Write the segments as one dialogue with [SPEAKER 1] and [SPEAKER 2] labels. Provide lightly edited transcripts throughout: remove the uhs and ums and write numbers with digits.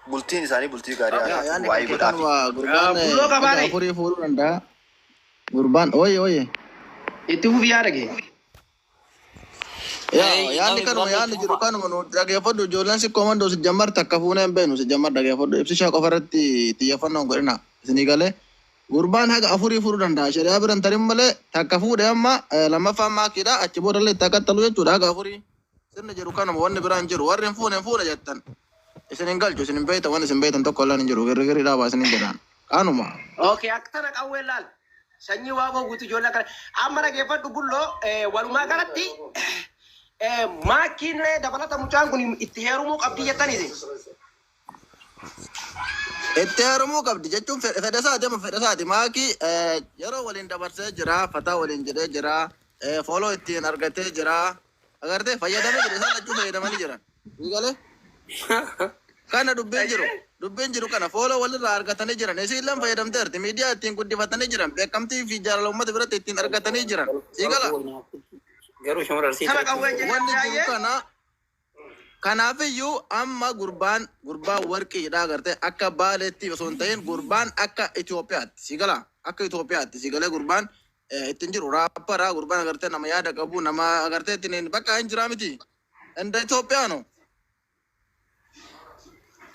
[SPEAKER 1] Bultiin isaanii bultii gaarii haa
[SPEAKER 2] Yaa
[SPEAKER 1] taatu
[SPEAKER 2] yaadni
[SPEAKER 1] du'aayii
[SPEAKER 2] kan kee
[SPEAKER 1] godhaafi.
[SPEAKER 2] kanuma gurbaan
[SPEAKER 3] Bulloo
[SPEAKER 2] haga
[SPEAKER 3] qabaare.
[SPEAKER 2] afurii fuudhuu danda'a. Gurbaan oye oye.
[SPEAKER 3] Itti fufi yaada kee.
[SPEAKER 2] Yaa yaadni
[SPEAKER 4] Namni
[SPEAKER 2] kanuma
[SPEAKER 4] biraan
[SPEAKER 2] yaadni
[SPEAKER 4] itti
[SPEAKER 2] jiru
[SPEAKER 4] fufa.
[SPEAKER 2] kanuma nu dhageeffadhu ijoolleen sikkoo mandoo si jammar takka fuunee hin beeknu si jammar dhageeffadhu ibsishaa qofa irratti xiyyeeffannoo hin godhina isinii galee. Gurbaan haga afurii fuudhuu danda'a shari'aa biran tarin malee takka fuudhe amma lammaffaan maakiidha achi boodallee itti qaxxalu jechuudha haga afurii. Sirni jiru kanuma wanni biraan jiru warri hin fuune hin fuune jettan. Isin hin galchu isin hin beektan wanni isin beektan tokko illee hin jiru girrigirri dhaabaa isin hin jedhaan kanuma.
[SPEAKER 3] Okay, akka tana qawwee laal. Sanyii waaqoo guutuu ijoollee akkana. Amma dhageeffadhu bulloo walumaa galatti maakiin dabalata mucaan kun itti heerumuu qabdi jettaniiti.
[SPEAKER 2] Itti heerumuu qabdi jechuun fedha isaati amma fedha isaati maakii yeroo waliin dabarsee jira fataa waliin jedhee jira fooloo ittiin argatee jira agartee fayyadamee jira isaan lachuu fayyadamanii jiran. Galee kana dubbiin jiru kana fooloo walirraa argatanii jiran isiillee fayyadamteerti miidiyaa ittiin guddifatanii jiran beekamtii fi jaalala uummata biratti ittiin argatanii jiran. Siigala
[SPEAKER 4] Garuu shamarran arsii
[SPEAKER 3] Tana
[SPEAKER 4] taate.
[SPEAKER 3] qawwee jedhee
[SPEAKER 2] wanni jiru
[SPEAKER 3] baay'ee.
[SPEAKER 2] kana. Kanaafiyyuu amma gurbaan gurbaan warqiidha agartee akka baaleetti osoo hin ta'in gurbaan akka Itoophiyaatti si gala akka Itoophiyaatti si galee gurbaan ittiin jiru raapparaa gurbaan agartee nama yaada qabu nama agartee ittiin bakka hin jiraa miti inda Itoophiyaano.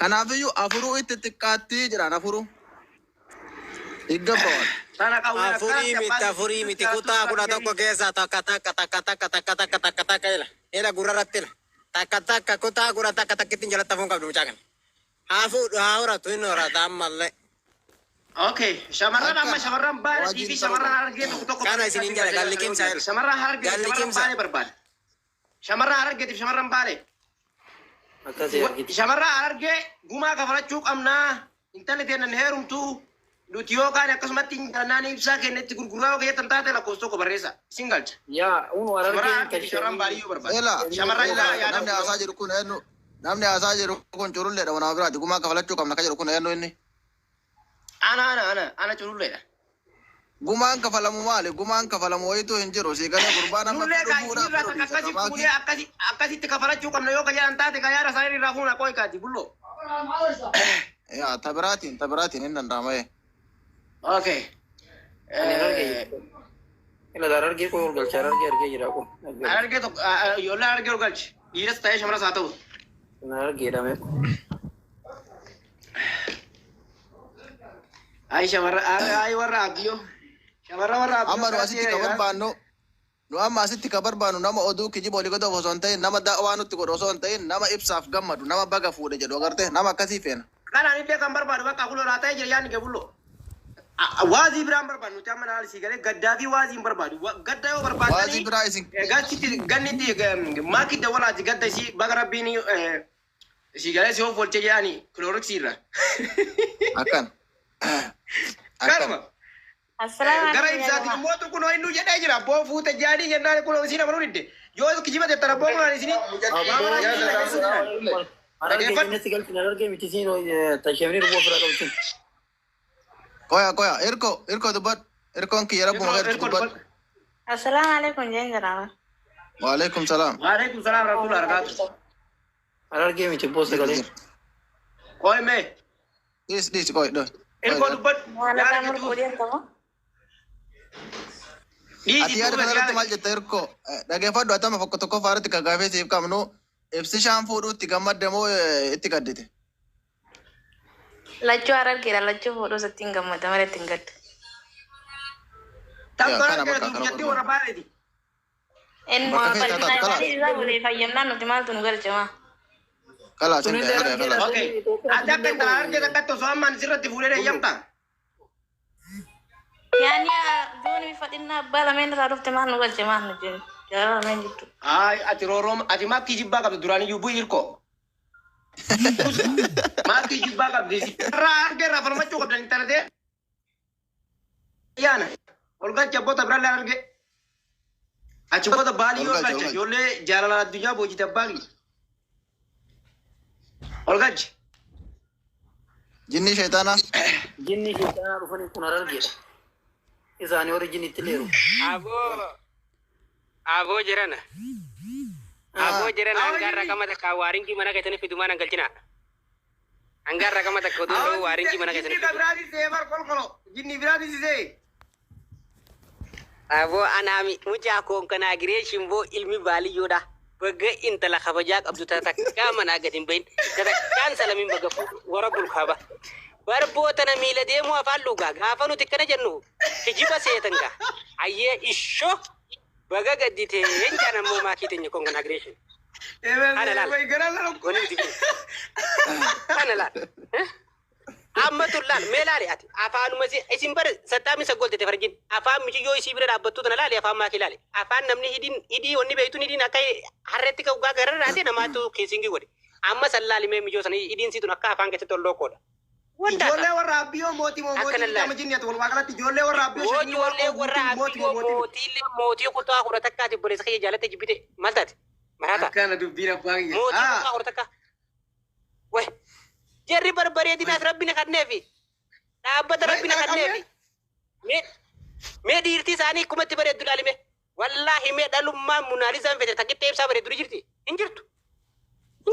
[SPEAKER 2] Kanaafiyyuu afuruu itti xiqqaatti jedhaan afuruu higgabbawan.
[SPEAKER 3] Tana qawwee
[SPEAKER 5] Afurii
[SPEAKER 3] akkanatti
[SPEAKER 5] miti
[SPEAKER 3] abbaan
[SPEAKER 5] afurii miti
[SPEAKER 3] jaalatu
[SPEAKER 5] kutaa kudha
[SPEAKER 3] irraa
[SPEAKER 5] tokko keessaa takka takka takka takka takka takka takka takka ila ila gurra irratti ila takka takka kutaa kudha takka takkitti jalatti hafuun qabdu mucaa kana. Haa fuudhu haa horatu hin horata ammallee.
[SPEAKER 3] Okay, shamarran amma
[SPEAKER 2] Akkana
[SPEAKER 3] shamarran baaleetii fi
[SPEAKER 2] waajiin ta'uu
[SPEAKER 3] shamarran
[SPEAKER 2] qaba.
[SPEAKER 3] harargee tokko tokko
[SPEAKER 5] Kana
[SPEAKER 3] barreessaa
[SPEAKER 5] isiniin
[SPEAKER 3] isin
[SPEAKER 5] jala
[SPEAKER 3] galcha
[SPEAKER 5] galli
[SPEAKER 3] yoo
[SPEAKER 5] cimsa
[SPEAKER 3] jiraate.
[SPEAKER 5] ila.
[SPEAKER 3] Shamarran harargee fi
[SPEAKER 5] Galli
[SPEAKER 3] shamarran
[SPEAKER 5] cimsa.
[SPEAKER 3] baalee barbaada. Shamarran harargeetiif shamarran baalee.
[SPEAKER 4] Akkasii argite.
[SPEAKER 3] Shamarran harargee gumaa kafalachuu qabnaa. Intalli teenan heerumtuu nuti yoo kaane akkasumatti hin ibsaa kennetti gurguraa yoo keessan taate lakkoofsa tokko barreessa. Isin galcha.
[SPEAKER 4] Yaa unu
[SPEAKER 3] Shamarran
[SPEAKER 4] harargeen
[SPEAKER 3] harargee fi shamarran
[SPEAKER 4] tashanii
[SPEAKER 3] baaliyyuu barbaada.
[SPEAKER 2] Ela
[SPEAKER 3] Shamarran
[SPEAKER 2] ela
[SPEAKER 3] ilaa yaada
[SPEAKER 2] namni haasaa jiru kun eenyu namni haasaa jiru kun curulleedha waan biraati gumaa kafalachuu qabna ka jedhu kun eenyu inni.
[SPEAKER 3] Ana ana ana ana cululleedha.
[SPEAKER 2] Gumaan kafalamu maali? Gumaan kafalamu wayitu hin jiru. Si galee gurbaan amma
[SPEAKER 3] Nullee
[SPEAKER 2] fedhu
[SPEAKER 3] kaa
[SPEAKER 2] fuudhaa
[SPEAKER 3] isinirraa
[SPEAKER 2] fedhu
[SPEAKER 3] takka
[SPEAKER 2] dhiisa
[SPEAKER 3] akkasi
[SPEAKER 2] maakii.
[SPEAKER 3] fuunee akkasi akkasitti kafalachuu qabna yoo ka jedhan taate ka yaada isaanii irraa fuuna qooyi kaati bulloo.
[SPEAKER 2] Yaa tabiraatiin tabiraatiin hin danda'ama.
[SPEAKER 3] Okay.
[SPEAKER 4] Ani harargee jira. Ila harargee koo ol galcha harargee argee jira koo.
[SPEAKER 3] Harargee tokko ijoollee harargee ol galchi. Dhiiras ta'ee shamaras haa ta'u.
[SPEAKER 4] Harargee dha mee.
[SPEAKER 3] Ayi shamarra ayi warra abbiyyoo. Shamarra warra abbiyyoo
[SPEAKER 2] Amma nu
[SPEAKER 3] kanatti
[SPEAKER 2] asitti ka barbaannu nu amma asitti ka barbaannu nama oduu kijiba olii godhu osoo hin ta'in nama da'waa nutti godhu osoo hin ta'in nama ibsaaf gammadu nama baga fuudhe jedhu agartee nama akkasii feena.
[SPEAKER 3] Kanaan illee kan barbaadu bakka kuloo laa ta'ee jira yaadni kee bulloo. Waazii biraan barbaadu nuti amma naal sii galee gaddaa fi waazii hin barbaadu. Gadda yoo
[SPEAKER 2] Waazii
[SPEAKER 3] barbaadanii
[SPEAKER 2] biraa isin
[SPEAKER 3] gachitti gannitti maakii dawwalaati gadda isii baga rabbiin sii galee si of olchee jedhani kilooriksii irra.
[SPEAKER 2] akkan akkan.
[SPEAKER 3] Kanuma.
[SPEAKER 6] Assalamu
[SPEAKER 3] Gara
[SPEAKER 6] alaikum yaa
[SPEAKER 3] ibsaatiin
[SPEAKER 6] jamaa.
[SPEAKER 3] immoo kunoo inni jedhee jira abboo fuute jaanii jennaan kunoo isin amanuu didde. Yoo kijiba jettan abboo kunoo isin maamara isin dhageessuu didan.
[SPEAKER 4] Harargee
[SPEAKER 3] Dhageeffadhu.
[SPEAKER 4] jennee si galchine harargee miti siin tashamni ruboo ofirraa qabdu.
[SPEAKER 2] Qoya qoya irko irko dubbadhu irkoon kiyya rabbuma
[SPEAKER 3] Irkoo
[SPEAKER 2] keetu
[SPEAKER 3] irkoo
[SPEAKER 2] dubbadhu.
[SPEAKER 3] dubbadhu.
[SPEAKER 6] Assalamu alaikum jeen jiraama.
[SPEAKER 2] Waalaikum salaam.
[SPEAKER 3] Waalaikum salaam warahmatullahi wabarakatuh.
[SPEAKER 4] Harargee miti boo
[SPEAKER 2] Jirti
[SPEAKER 4] sagalee.
[SPEAKER 2] jirti.
[SPEAKER 3] Qoy mee
[SPEAKER 2] Dhiis dhiis qoy dho. Qoy
[SPEAKER 3] irkoo
[SPEAKER 2] dho.
[SPEAKER 3] dubbadhu
[SPEAKER 6] Maal
[SPEAKER 3] yaada
[SPEAKER 6] irraa
[SPEAKER 3] keetu
[SPEAKER 6] murquu deemtamu?
[SPEAKER 3] dhiisi
[SPEAKER 2] Ati yaada
[SPEAKER 3] duuba
[SPEAKER 2] kanarratti
[SPEAKER 3] yaada
[SPEAKER 2] maal jetta Hirkoo? Dhageeffadhu atama tokko tokko faarratti kan gaafee siif qabnu ibsishaan fuudhuu itti gammadde moo itti gaddite?
[SPEAKER 6] Lachuu harargeedha. Lachuu fuudhuu isatti hin gammada malee itti hin gaddu.
[SPEAKER 2] Yaa
[SPEAKER 3] Takka
[SPEAKER 2] kana
[SPEAKER 3] harargee
[SPEAKER 2] bakka
[SPEAKER 3] tuuf
[SPEAKER 2] kana
[SPEAKER 3] jettee warra
[SPEAKER 2] barbaannu.
[SPEAKER 3] baaleeti.
[SPEAKER 6] Inni
[SPEAKER 2] Bakka feetaa
[SPEAKER 6] bal'inaa
[SPEAKER 2] taatu kalaas.
[SPEAKER 6] isaanii isaa walii fayyamnaan nuti maaltu nu galchama?
[SPEAKER 2] Kalaas hin
[SPEAKER 4] Sunillee
[SPEAKER 2] ta'e
[SPEAKER 4] harargeedha.
[SPEAKER 2] kalaas.
[SPEAKER 3] Okay. Ati akka intala harargee takkatti osoo ammaan sirratti fuudhee deeyyamta.
[SPEAKER 6] Yaani duuni fadhinnaa abbaa lameen irraa dhufte maal nu galche maal nu jennu? Jaalala lameen jirtu.
[SPEAKER 3] Ay ati rooroom ati maakkii jibbaa qabdi duraan iyyuu bu'i hirkoo. Maakkii jibbaa qabdi. Irraa harargee irraa falmachuu qabdan intala ta'e. Yaana ol galchi abboota biraallee harargee. Achi booda baalii
[SPEAKER 2] Ol
[SPEAKER 3] yoo
[SPEAKER 2] galche ol
[SPEAKER 3] galcha
[SPEAKER 2] galche.
[SPEAKER 3] ijoollee jaalala addunyaa boojite abbaa kiyya. Ol galchi.
[SPEAKER 2] Jinni sheexanaa.
[SPEAKER 4] Jinni sheexanaa dhufanii kun harargeedha. Isaanii warri jinni itti leeru.
[SPEAKER 7] Aboo aboo jirana aboo jirana
[SPEAKER 3] Awwa
[SPEAKER 7] hangaarra
[SPEAKER 3] jinni.
[SPEAKER 7] qama takka waaringii mana keessanii fidumaan hangalchina. Hanga har'a qama takka utuu ta'uu waarinji mana
[SPEAKER 3] Jinni
[SPEAKER 7] keessatti.
[SPEAKER 3] biraati see bar kolkolo. Jinni biraati see.
[SPEAKER 7] Aboo anaami mucaa koon kanaa gireeshin boo ilmi baaliyyoodha. Baga intala kabajaa qabdu takkaa manaa gadi hin bahin. Takkaan salamiin baga fuudhu warra bulkaaba. Barboota na miila deemuu afaan lugaa gaafa nuti akkana jennu kijiba seetan gaa. Ayyee ishoo baga gadditee jaan ammoo maakii teenya koon kanaa gireeshin. Ana laal. Wani nuti kun. Kana laal. Amma tun laal mee laali ati afaanuma isin bara sattaami saggooltete farjin afaan michiyyoo isii bira dhaabbattu tana laali afaan maakii laali afaan namni hidhiin hidhii wanni beeytuun hidhiin akka harreetti ka ugaa gararra raate namaatu kiisingii godhe amma san laali mee miyyoo sana hidhiin siitun akka afaan keessatti ol lookoodha. Wanta
[SPEAKER 3] Ijoollee warra abbiyyoo mootii moo
[SPEAKER 7] Akkana
[SPEAKER 3] mootii
[SPEAKER 7] laal.
[SPEAKER 3] nama jinni ati walumaa galatti ijoollee warra abbiyyoo shanyii
[SPEAKER 7] Ijoollee warra
[SPEAKER 3] mootii moo
[SPEAKER 7] abbiyyoo
[SPEAKER 3] mootii.
[SPEAKER 7] mootiilee mootii kutaa kudha takkaati obboleessa kiyya jaalatte jibbite maal taate maraata.
[SPEAKER 3] Akkana dubbiin abbaa kiyya.
[SPEAKER 7] Mootii kutaa kudha takka. Wai jarri barbareedinaas rabbi na kenneefi dhaabbata rabbi na kenneefi. Mee dhiirtii isaanii akkumatti bareeddu ilaalime. Wallaahi mee dhalummaa munaalisaan fete takkitti ibsaa bareeddu ni jirti. Hin jirtu.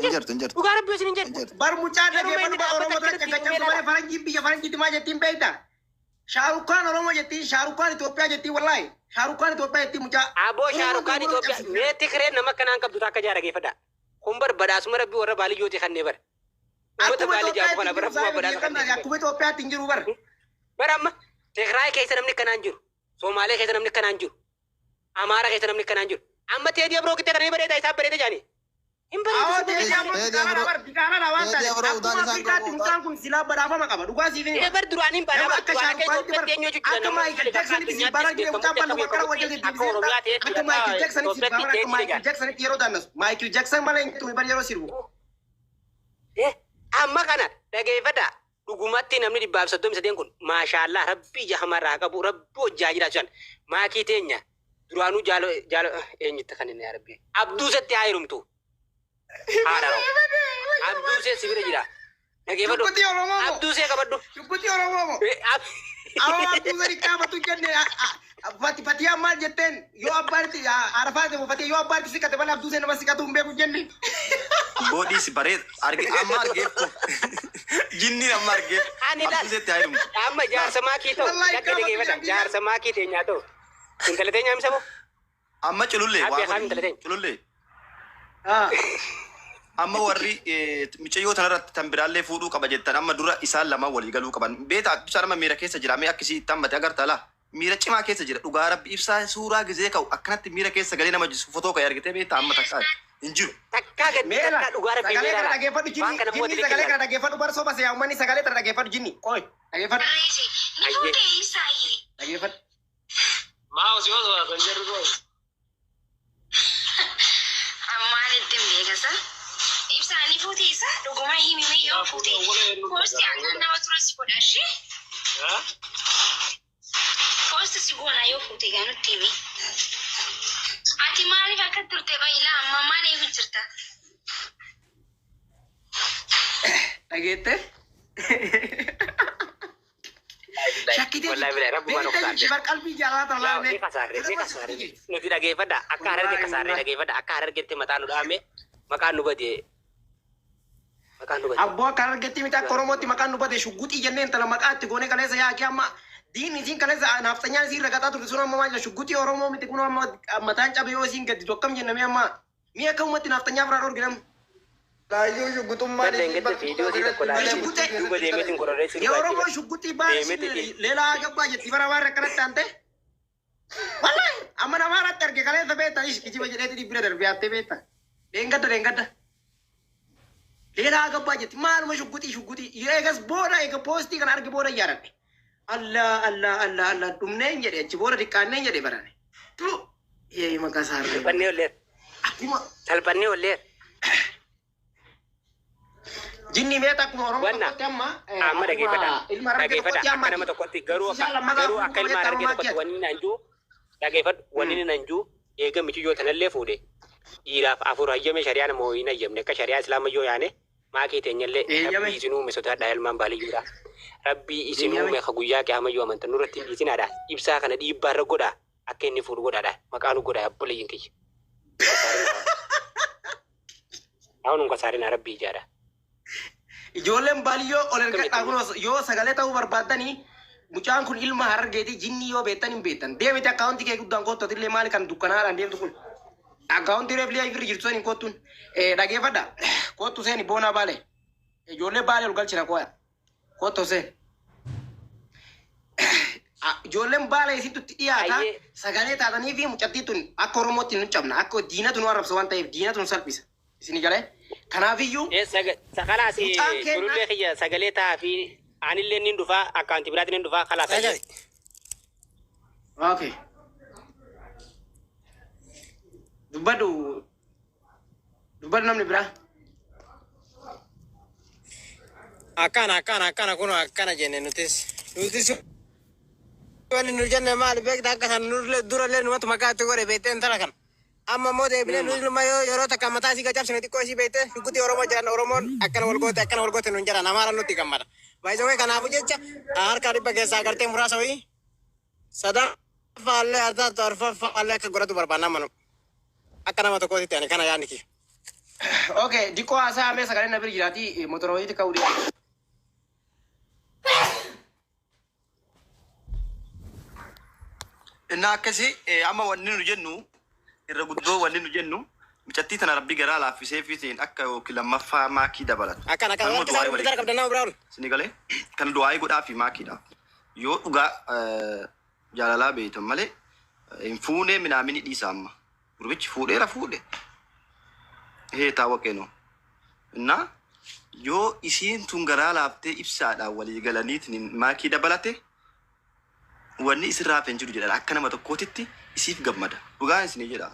[SPEAKER 2] Hin jirtu, hin jirtu.
[SPEAKER 7] Dhugaa rabbi isin hin
[SPEAKER 2] Hin
[SPEAKER 7] jirtu.
[SPEAKER 2] jirtu.
[SPEAKER 3] Bar mucaa
[SPEAKER 7] Yeroo
[SPEAKER 3] dhageeffadhu
[SPEAKER 7] inni
[SPEAKER 3] bar Oromoo
[SPEAKER 7] dhaabbata
[SPEAKER 3] dura
[SPEAKER 7] akkasitti
[SPEAKER 3] caccabsu
[SPEAKER 7] meelaa.
[SPEAKER 3] malee faranjiin biyya faranjiitti maal jettiin beekta? Shaarukaan Oromoo jettiin Shaarukaan Itoophiyaa jettiin wallaahi. Shaarukaan Itoophiyaa jettiin mucaa.
[SPEAKER 7] Aboo Shaarukaan Itoophiyaa mee Tigreen nama akkanaan qabdu takka jaa dhageeffadha. Kun bar badhaasuma rabbi warra baaliyyootii kannee bara. Uummata
[SPEAKER 3] Akkuma
[SPEAKER 7] baalii jaabu kana
[SPEAKER 3] Itoophiyaatti
[SPEAKER 7] bara
[SPEAKER 3] hin jiru
[SPEAKER 7] bu'aa badhaasa
[SPEAKER 3] saayinii
[SPEAKER 7] kannee.
[SPEAKER 3] akkuma Itoophiyaatti hin jiru bar.
[SPEAKER 7] Bara amma Tigraay keessa namni akkanaan jiru. Somaalee keessa namni akkanaan jiru. Amaara keessa namni akkanaan jiru. Amma Teedii Abroo qixxee kana ni bareeda isaaf bareeda jaanii. Hin
[SPEAKER 3] Awwa
[SPEAKER 7] bareedu.
[SPEAKER 3] Teedii Abroo biqilaa bar biqilaa waan
[SPEAKER 2] Teedii
[SPEAKER 3] taate
[SPEAKER 2] Abroo
[SPEAKER 3] akkuma
[SPEAKER 2] udaan isaan
[SPEAKER 3] Afrikaatti
[SPEAKER 2] qabu,
[SPEAKER 3] mucaan kun silaa badhaafama qaba dhugaa siif hin
[SPEAKER 7] Ee bar duraan hin
[SPEAKER 3] Nama
[SPEAKER 7] badhaafama.
[SPEAKER 3] akka
[SPEAKER 7] Duraan akka
[SPEAKER 3] Shaarukaanitti bar
[SPEAKER 7] Itoophiyaatti eenyu jechuudha
[SPEAKER 3] akka Maayikil Jaaksanitti si baraa jire mucaan bal'aa wakkara wajjin
[SPEAKER 7] Akka Oromiyaa ta'e
[SPEAKER 3] akka Maayikil Jaaksanitti si
[SPEAKER 7] Itoophiyaatti
[SPEAKER 3] baraa akka Maayikil
[SPEAKER 7] Teedii
[SPEAKER 3] Jaaksanitti yeroo daannasu Maayikil Jaaksan malee hin tumi bar yeroo sirbu.
[SPEAKER 7] Amma kana dhageeffadha. Dhugumatti namni 138 kun maashaallaa rabbi ija hamarraa qabu rabbi hojjaa jiraachan maakii teenya duraanuu jaalo jaalo eenyutti kan inni rabbi abduusetti haa hirumtu haadha abduusee si bira jira dhageeffadhu
[SPEAKER 3] Shubbitii Oromoo moo?
[SPEAKER 7] abduusee qabadhu
[SPEAKER 3] Shubbitii Oromoo moo?
[SPEAKER 7] Eh,
[SPEAKER 3] Awwa abduu sadi qaabatu jenne fatiyaan maal jetteen yoo abbaan itti arafaate moo fatiyaan yoo abbaan itti siqate malee abduu seen nama siqatu hin beeku jenne.
[SPEAKER 1] Boodhiis bareeda. Arge amma argeef. Jinni amma argeef.
[SPEAKER 7] Ani laal.
[SPEAKER 1] Abduusetti haa hirumtu.
[SPEAKER 7] Amma jaarsa maakii ta'u
[SPEAKER 3] Wallaahi
[SPEAKER 7] dhaqqa
[SPEAKER 3] qaabatu
[SPEAKER 7] dhageeffadha
[SPEAKER 3] jenne.
[SPEAKER 7] jaarsa maakii teenyaa ta'u intala teenyaa misa moo
[SPEAKER 1] Amma culullee
[SPEAKER 7] Abbi
[SPEAKER 1] waa
[SPEAKER 7] afaan intala
[SPEAKER 1] godhi.
[SPEAKER 7] teenya.
[SPEAKER 1] Culullee. Amma warri micayyoo tanarratti tan biraallee fuudhuu qaba jettan amma dura isaan lama walii galuu qaban. Beeta ibsaan amma miira keessa jira. Mee akkasii itti hammate agarta laa. Miira cimaa keessa jira. Dhugaa rabbi ibsaa suuraa gizee ka'u akkanatti miira keessa galee nama jisu fotoo ka'e argitee beektaa amma takka hin jiru.
[SPEAKER 7] Takkaa gaddi
[SPEAKER 3] Meela
[SPEAKER 7] takkaa dhugaa rabbi
[SPEAKER 3] sagalee kana
[SPEAKER 7] meelaa
[SPEAKER 3] dhageeffadhu
[SPEAKER 7] waan
[SPEAKER 3] jinni
[SPEAKER 7] kana
[SPEAKER 3] jinni
[SPEAKER 7] mootii
[SPEAKER 3] sagalee kana dhageeffadhu bar soba siyaa uummanni sagalee kana dhageeffadhu jinni qoy dhageeffadhu dhageeffadhu.
[SPEAKER 8] Ammaan ittiin beekasa. Ibsaanii fuute isa dhuguma himime yoo fuute poosti aannan nama tura si godha ishee. Poosti si goona yoo fuute gaa nutti himi. Ati maaliif akka turte baay'ilaa amma maal eegu jirta?
[SPEAKER 3] Dhageette. Shakkitee
[SPEAKER 7] Wallaahi bilahi rabbumaan of
[SPEAKER 3] beektaa jirti bar qalbii jaalala
[SPEAKER 7] Yaa,
[SPEAKER 3] laalee.
[SPEAKER 7] ni kasaarre, ni kasaarre. Nuti dhageeffadha. Akka hararge kasaarre dhageeffadha. Akka harargetti mataan nu dhaame, maqaan nu bade. Maqaan nu bade.
[SPEAKER 3] Abboo akka argetti miti akka Oromootti maqaan nu bade shugguxii jennee intala maqaa itti goonee kaleessa yaaqee amma diinni isiin kaleessa naafxanyaan isiin ragaxaa turte sun amma maal jedha shugguxii Oromoo miti kun amma mataan cabe yoo isiin gadditu akkam jenna mee amma mi'a akka uumatti naafxanyaa biraa dhorginam.
[SPEAKER 9] Laayyuu shugguxummaan
[SPEAKER 7] Gadda hin gadda viidiyoo isii tokko laalee
[SPEAKER 3] Shugguxee.
[SPEAKER 7] duuba deemeetiin kororreessuun
[SPEAKER 3] Yoo Oromoo shugguxii baasii leelaa gabbaa jetti bara waan akkanatti aante. Wallaahi amma nama irratti arge kaleessa beekta ish kijiba jedheeti dhibbira darbe yaattee beekta. Dheengadda dheengadda. Leelaa gabbaa jetti maaluma shugguxii shugguxii eegas booda eega poostii kana arge booda yaadadhe. Allah Allah Allah Allah dhumneen jedhe achi booda diqqaanneen jedhe barane. Tu yee maqaa saarree.
[SPEAKER 7] Salphannee olleer.
[SPEAKER 3] Akkuma
[SPEAKER 7] Salphannee olleer.
[SPEAKER 3] jinni meeta akkuma Oromoo
[SPEAKER 7] Wanna
[SPEAKER 3] tokkotti amma
[SPEAKER 7] amma dhageeffadha.
[SPEAKER 3] ilma arge
[SPEAKER 7] Dhageeffadha.
[SPEAKER 3] tokkotti
[SPEAKER 7] Akka
[SPEAKER 3] amma
[SPEAKER 7] nama tokkotti garuu
[SPEAKER 3] Isaan
[SPEAKER 7] akka
[SPEAKER 3] lammataa
[SPEAKER 7] garuu akka ilma harargee tokkotti wanni naan jiru dhageeffadhu wanni naan jiru eega michiyyoo tanallee fuudhe dhiiraaf afur hayyame shari'aa nama hin hayyamne akka shari'aa islaama yoo yaane maakii teenyallee
[SPEAKER 3] Eeyyame.
[SPEAKER 7] rabbii isin uume sodaadhaa ilmaan baaliyyuudha. Rabbii isin
[SPEAKER 3] Eeyyame.
[SPEAKER 7] uume ka guyyaa qiyaamayyuu amantan nurratti hin dhiisinaadha. Ibsaa kana dhiibbaa irra godhaa akka inni fuudhu godhaadha. Maqaa nu godhaa obboleeyyin kiyya. Hawan nun kasaarinaa rabbii ijaadha.
[SPEAKER 3] Ijoolleen baaliyyoo ol ergadhaa kun yoo sagalee ta'uu barbaaddanii mucaan kun ilma Harargeetii jinni yoo beektan hin beektan. Deemite akkaawuntii kee guddaan kottu atillee maali kan dukkanaadhaan deemtu kun. Akkaawuntii reeflee ifirri jirtu sani kottuun. Dhageeffadha. Kottu seeni boonaa baale. Ijoollee baale ol galchina kooya. Kottu seen. Ijoolleen baala isittutti dhiyaata sagalee taatanii fi mucattii tun akka Oromootti nu cabna akka diinatu nu arrabsa waan ta'eef diinatu nu salphisa. Isin galee kanaafiyyuu.
[SPEAKER 7] Kalaas
[SPEAKER 3] Mucaan keenya-
[SPEAKER 7] culullee kiyya sagalee ta'a fi anillee nin dhufaa akkaanti biraatti nin dhufaa kalaas.
[SPEAKER 3] Okay. Dubbadhu dubbadhu namni biraa.
[SPEAKER 5] Akkana akkana akkana kun akkana jenne nutis nutis wanni nu jenne maal beekta akka san nurle durallee numatu maqaa itti godhe beektee intala kana. Amma immoo deebinee nuti luma yoo yeroo takka mataa isii gacabsine xiqqoo isii beektee shugguxii Oromoo jedhan Oromoon akkana wal goote akkana wal goote nuun jedhan Amaara nutti gammada. Baay'isawee kanaafu jecha harka dhibba keessaa agartee muraasa wayii sadaffaallee hartaatu arfaffaallee akka godhatu barbaanna manu akka nama tokkootti ani kana yaadni kiyya.
[SPEAKER 3] Okay, diqqoo haasaa mee sagalee na bira jiraati motora wayiitti ka'uu deema.
[SPEAKER 1] Innaa akkasii amma wanni nu jennu irra guddoo wanni nu jennu mucattii tana rabbi garaa laaffisee fiitiin akka yookiin lammaffaa maakii dabalatu.
[SPEAKER 5] Akkana akkana
[SPEAKER 1] Kanuma
[SPEAKER 5] harka
[SPEAKER 1] du'aayii
[SPEAKER 5] isaa
[SPEAKER 1] walii
[SPEAKER 5] dara qabda nama biraa ol.
[SPEAKER 1] Isin galee kan du'aayii godhaa fi maakiidha. Yoo dhugaa jaalalaa beektan malee hin fuunee minaamini dhiisa amma. Gurbichi fuudheera fuudhe. Hee taawwaqeenoo. Innaa yoo isiin tun garaa laaftee ibsaadhaan walii galaniitiin maakii dabalate wanni isirraa hafe hin jiru jedha akka nama tokkootitti isiif gammada. Dhugaan isinii jedha.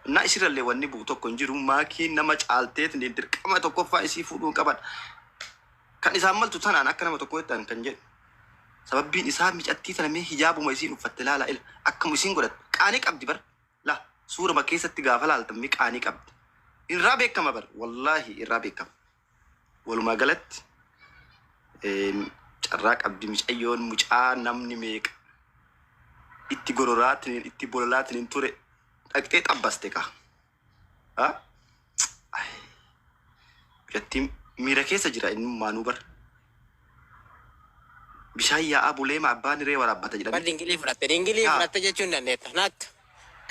[SPEAKER 1] Innaa isirrallee wanni bu'u tokko hin jiru maakiin nama caalteetiin dirqama tokkoffaa isii fuudhuu hin qaban. Kan isaan maltu tanaan akka nama tokkootti an kan jedhu. Sababbiin isaa micattii tana mee hijaabuma isiin uffatte laala ila akkuma isiin godhatte qaanii qabdi bar la suurama keessatti gaafa laaltan mee qaanii qabdi. Irraa beekama bar wallaahi irraa beekama. Walumaa galatti carraa qabdi micayyoon mucaa namni meeqa itti gororaatiin itti bololaatiin ture dhaqxee xabbaste kaa. Ha? Mucattiin miira keessa jira innummaanuu bar. Bishaan yaa'aa buleema abbaan hiree waraabbata
[SPEAKER 5] Bar
[SPEAKER 1] jedhanii.
[SPEAKER 5] dingilii fudhatte dingilii
[SPEAKER 1] Yaa.
[SPEAKER 5] fudhatte jechuu hin dandeetta. Naakka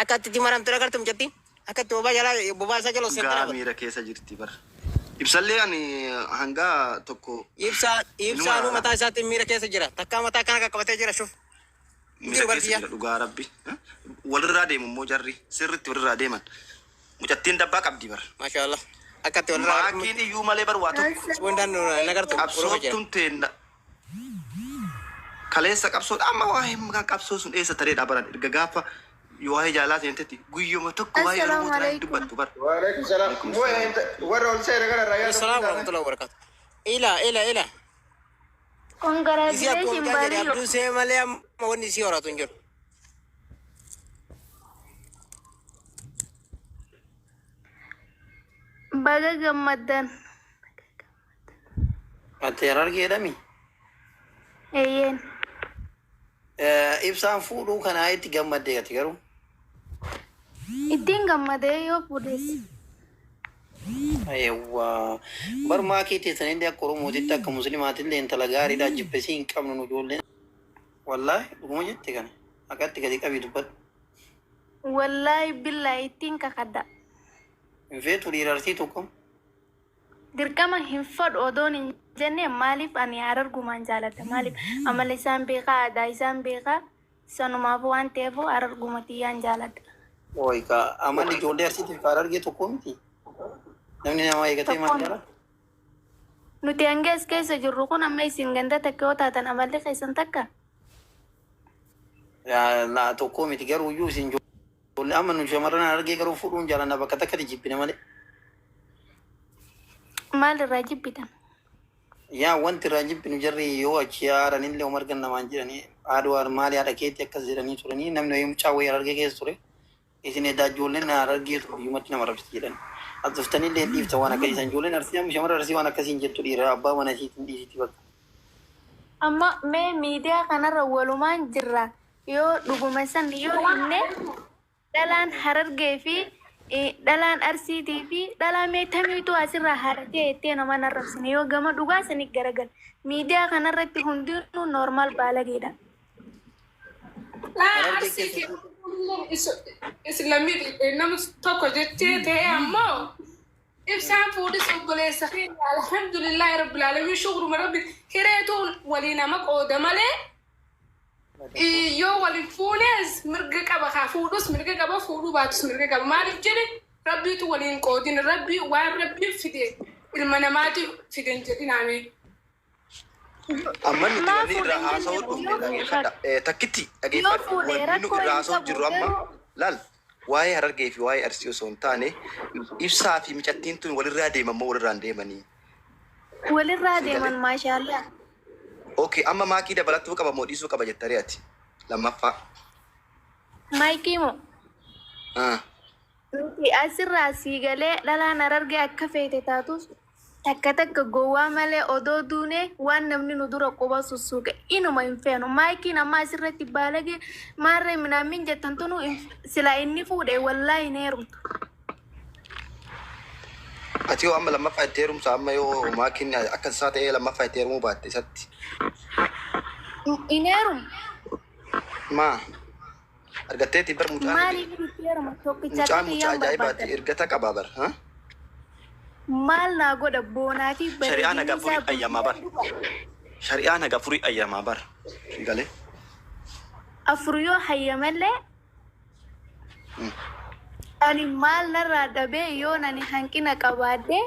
[SPEAKER 5] akka itti maramte agartu mucattiin akka itti bobaa jalaa bobaa isaa jala seentara
[SPEAKER 1] Dhugaa
[SPEAKER 5] godhe.
[SPEAKER 1] miira keessa jirti bar. Ibsallee ani hangaa tokko
[SPEAKER 5] Ibsaa ibsaanuu
[SPEAKER 1] inuma
[SPEAKER 5] mataa isaatiin miira keessa jira. Takkaa mataa kana qaqqabatee jira shuf.
[SPEAKER 1] miira
[SPEAKER 5] Jiru
[SPEAKER 1] keessa
[SPEAKER 5] barkiyya.
[SPEAKER 1] jira dhugaa rabbi. Walirraa deemu immoo jarri sirriitti walirraa deeman. Mucattiin dabbaa qabdi bar.
[SPEAKER 5] Maashaallah. Akka itti walirraa
[SPEAKER 1] Maakiin iyyuu malee bar waa tokko.
[SPEAKER 5] wandaan nagartu Oromoo jira.
[SPEAKER 1] Qabsooftuun teenna kaleessa qabsoodha amma waa'ee maqaa qabsoo sun eessa tareedha baran erga gaafa yoo waa'ee jaalaa seentetti guyyuma tokko waa'ee
[SPEAKER 6] Assalaamu
[SPEAKER 1] Oromoo tanaa hin
[SPEAKER 6] alaikum.
[SPEAKER 1] dubbattu bar.
[SPEAKER 9] Waalaikum salaam.
[SPEAKER 1] Waalaikum
[SPEAKER 9] Moo'ee
[SPEAKER 1] salaam.
[SPEAKER 9] warra ol seera kana irraa yaada
[SPEAKER 5] Assalamu
[SPEAKER 9] guddaa
[SPEAKER 5] warahmatullahi wabarakatuh. Ila ila ila. Isii akkuma
[SPEAKER 6] Congratulations
[SPEAKER 5] mucaa jedhe
[SPEAKER 6] Baaliyyoo.
[SPEAKER 5] abduu see malee amma wanni isii horatu hin jiru.
[SPEAKER 6] Baga gammaddan.
[SPEAKER 4] Ati Harargeedhami.
[SPEAKER 6] Eeyyeen.
[SPEAKER 4] Ibsaan fuudhuu kanaa itti gammaddee ati garuu.
[SPEAKER 6] Ittiin gammadee yoo fuudhes.
[SPEAKER 4] Eewwa. Bar maakii teessanillee akka Oromootitti akka Muslimaatillee intala gaariidha jibbisii hin qabnu nu ijoolleen. Wallaahi dhuguma jette kana. Akkatti gadi qabii dubbadhu.
[SPEAKER 6] Wallaahi billaahi ittiin kakadha.
[SPEAKER 4] Hin feetu dhiira arsii tokko.
[SPEAKER 6] Dirqama hin fadhu odoon hin jenne maaliif ani harargumaan jaaladha maaliif amala isaan beekaa aadaa isaan beekaa sanumaaf waan ta'eef hararguma tiyyaan jaaladha.
[SPEAKER 4] Wayi kaa amalli ijoollee arsiitiif ka Harargee tokko miti. Namni nama eegatee maal
[SPEAKER 6] Tokkoon
[SPEAKER 4] jaalata?
[SPEAKER 6] nuti hanga as keessa jirru kun amma isin ganda takka yoo taatan amalli keessan takka.
[SPEAKER 4] Laa tokko miti garuu iyyuu isin ijoollee amma nu shamarran Harargee garuu fuudhuun jaalanna bakka takkatti jibbina malee.
[SPEAKER 6] Maal irraa jibbitan?
[SPEAKER 4] Yaa wanti irraa jibbinu jarri yoo achi haaranillee uma argan namaan jedhanii haadha maali haadha keetti akkas jedhanii turanii namni wayii mucaa wayii Harargee keessa ture isin edaa ijoolleen Harargee biyyumatti nama rabsiti jedhan. As dhuftanillee hin dhiifta waan akkasii san ijoolleen arsii amma shamarra arsii waan akkasii hin jettu dhiira abbaa mana isiitiin dhiisiti bakka.
[SPEAKER 6] Amma mee miidiyaa kanarra walumaan jirra yoo dhuguma san yoo himne dhalaan Harargee fi Dhalaan Arsiitii fi dhalaa meetamiitu asirraa haratee jettee nama narrabsine yoo gama dhugaa sanii garagala. Miidiyaa kanarratti hundinuu normal baalageedha.
[SPEAKER 10] Laa Arsii keessatti nama tokko jettee ta'e ammoo Ibsaan fuudhis obboleessa keenya, alhamdulillahi rabbil alamin, shukruma rabbi hireetu walii nama qooda malee yoo waliin fuunes mirga qaba, kaa fuudhus mirga qaba, fuudhuu baatus mirga qaba. Maaliif jedhe, rabbiitu waliin qoodin, rabbii waan rabbiin fide ilma namaati fide hin jedhinaame.
[SPEAKER 1] Amma nuti
[SPEAKER 6] Maa
[SPEAKER 1] wanni irraa
[SPEAKER 6] fuudhan
[SPEAKER 1] haasa'uu
[SPEAKER 6] jennu
[SPEAKER 1] dhufne
[SPEAKER 6] yoo
[SPEAKER 1] dhageeffadha. Takkitti
[SPEAKER 6] Yoo
[SPEAKER 1] dhageeffadhu.
[SPEAKER 6] fuudhe
[SPEAKER 1] Wanni nu
[SPEAKER 6] rakkoo
[SPEAKER 1] irraa
[SPEAKER 6] hin
[SPEAKER 1] haasa'uu
[SPEAKER 6] qabu
[SPEAKER 1] jirru amma
[SPEAKER 6] garuu
[SPEAKER 1] laal, waa'ee Harargee fi waa'ee Arsii osoo hin taane, Ibsaa fi micattiin tun walirraa deeman moo walirraa hin deemanii?
[SPEAKER 6] Walirraa
[SPEAKER 1] Si galee?
[SPEAKER 6] deeman, maashaallah.
[SPEAKER 1] Okay, amma maakii dabalatuu qaba moo dhiisuu qaba jettanii ati? Lammaffaa.
[SPEAKER 6] Maayikii moo?
[SPEAKER 1] Ah.
[SPEAKER 6] Nuti asirraa sii galee, dhalaan Harargee akka feete taatus takka takka gowwaa malee odoo duune waan namni nu dura quba sussuuqe inuma hin feenu. Maayikiin amma asirratti baalagee maarree minaamin jettan tunu silaa inni fuudhe wallaahi hin heerumtu.
[SPEAKER 1] Ati yoo amma lammaffaa itti heerumsa, amma yoo maakiin akka isaa ta'ee lammaffaa itti heerumuu baatte isatti.
[SPEAKER 6] Hin heerumu.
[SPEAKER 1] Maa? Argatteeti bar mucaan.
[SPEAKER 6] Maaliif itti heeruma? Tokkicha
[SPEAKER 1] Mucaan
[SPEAKER 6] akka
[SPEAKER 1] mucaa
[SPEAKER 6] kiyyaan
[SPEAKER 1] ajaa'ibaati,
[SPEAKER 6] barbaaddan.
[SPEAKER 1] ergata qaba bar. Ha?
[SPEAKER 6] Maal naa godha boonaa fi
[SPEAKER 1] Shari'aan
[SPEAKER 6] bareedinni
[SPEAKER 1] haga
[SPEAKER 6] isaa
[SPEAKER 1] afurii ayyamaa bar. Shari'aan haga afurii ayyamaa bar. Si galee?
[SPEAKER 6] Afur yoo hayyamallee ani maal narraa dhabee? Yoo ani hanqina qabaadhe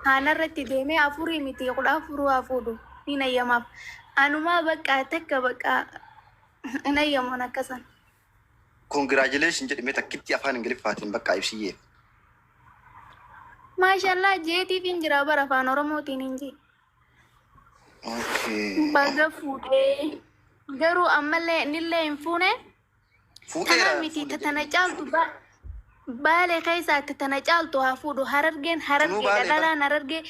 [SPEAKER 6] haanarratti deemee afurii miti 14 haa fuudhu, ni hayyamaaf. Anumaa bakka takka bakka hin hayyamuun akkasan.
[SPEAKER 1] Congratulation jedhimee takkitti afaan Ingiliffaatiin bakka ibsiyyee.
[SPEAKER 6] Maashallaa jeetiif hin jira bara, afaan Oromootiin hin jee.
[SPEAKER 1] Okay.
[SPEAKER 6] Baga fuudhee garuu ammallee nillee hin fuune.
[SPEAKER 1] Fuudheera.
[SPEAKER 6] Tana miti tana caaltu Baalee keessaa tana caaltu haa fuudhu. Harargeen
[SPEAKER 1] Tunuu
[SPEAKER 6] Harargeedha.
[SPEAKER 1] Baalee bara.
[SPEAKER 6] Dhalaan Harargee.